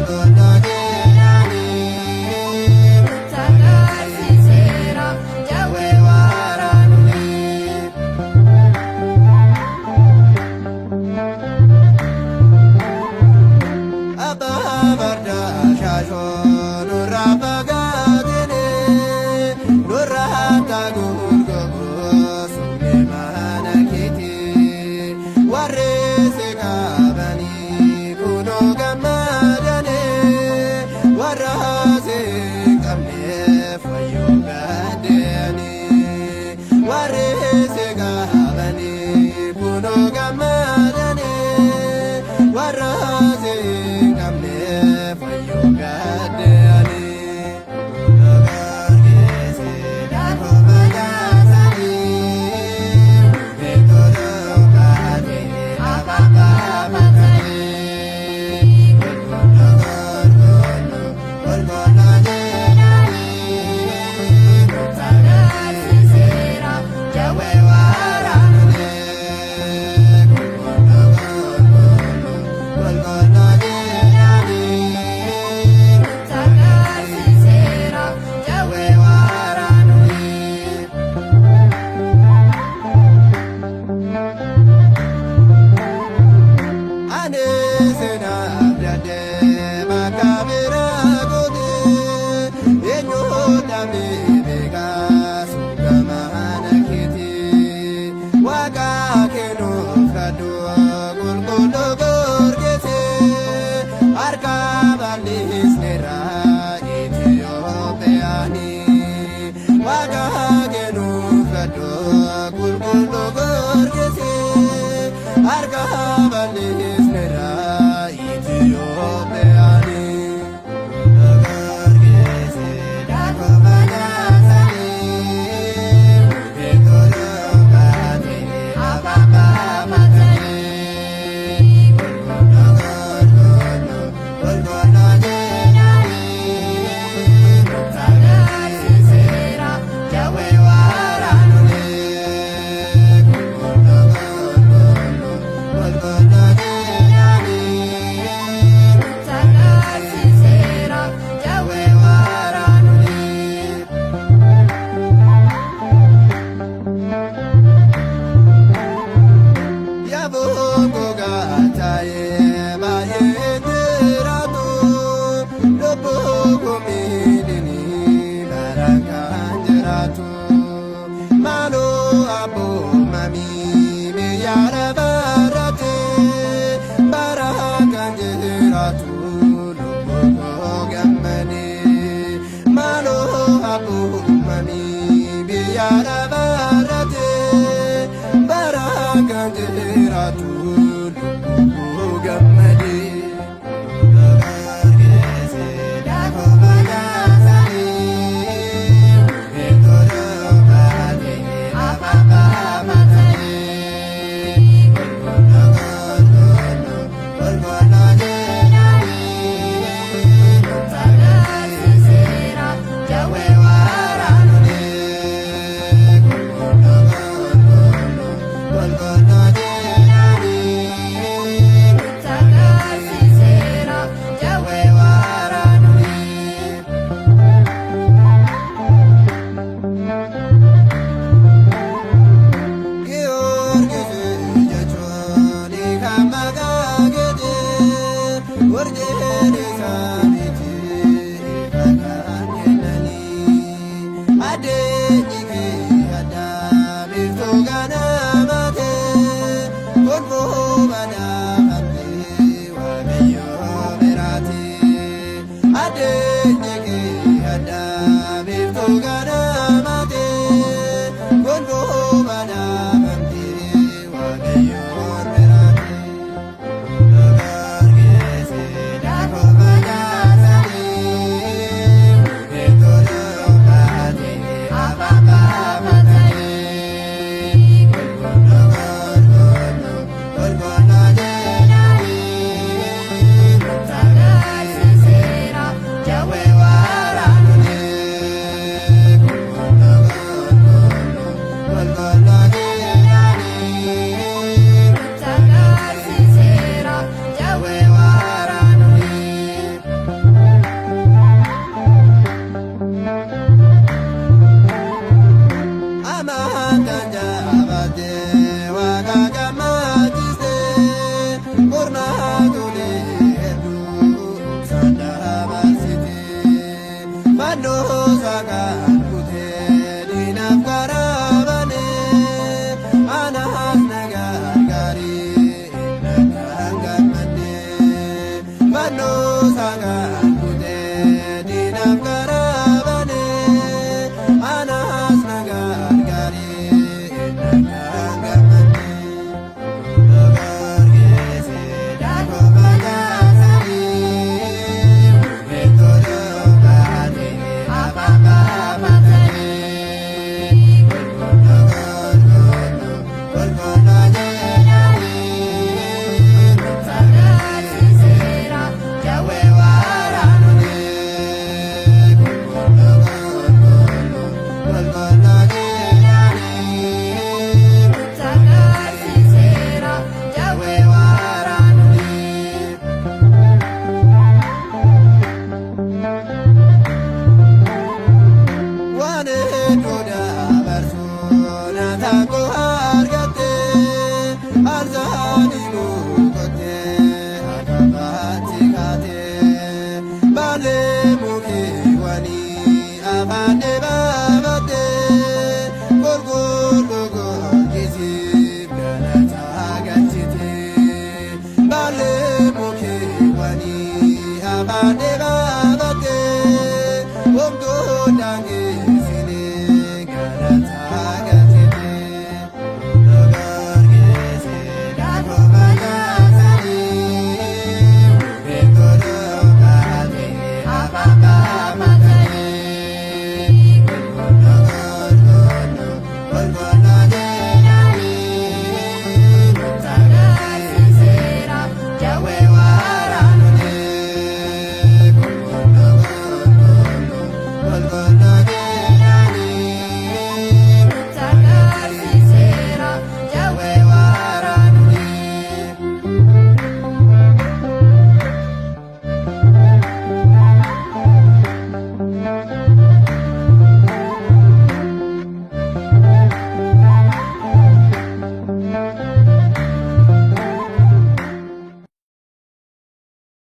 Qulqulluu jedhanii Nutti agarsiiseera jawwee waraanuni. Abbaa fardaa shaashoo nurraa fagaatini nurraa taaguurgogu summee mana keeti warri si qabanii kunoo gammadanii warra si qabneef wayyoo gaddeenii warri si qabanii kunoo gammadanii warra si qabneef wayyoo gaddeenii. Nutti agarsiiseera jawwee waraanuni. Nutti agarsiiseera jawwee waraanuni. Ani seenaaf dadhee bakka biraa gootee eenyuun dhabdee beekaa suuta mana keetii waaqa kennuuf kadhu qulqulluu gorgeessee harka bal'isneerra Itoophiyaanii waaqa kennuuf kadhu qulqulluu gorgeessee harka bal'isneerra Itoophiyaanii. Nutti agarsiiseera jawwee waraanuni. Nutti agarsiiseera jawwee waraanuni. Yaaboo gaataayee baay'ee jiraatu lubbuu kumiidhini baraan jiraatu maaloo abboomamii biyya lafarratti baraan jiraatu lubbuu koo gammadee maaloo abboomamii biyya lafarratti baraan jiraatu lubbuu gammadee. Nutti agarsiiseera jawwee waraanuni. Nutti agarsiiseera jawwee waraanuni. Giyoorgis jechuun kan maqaa keetii warjeen isaaniiti ifa kan kennanii addeenyi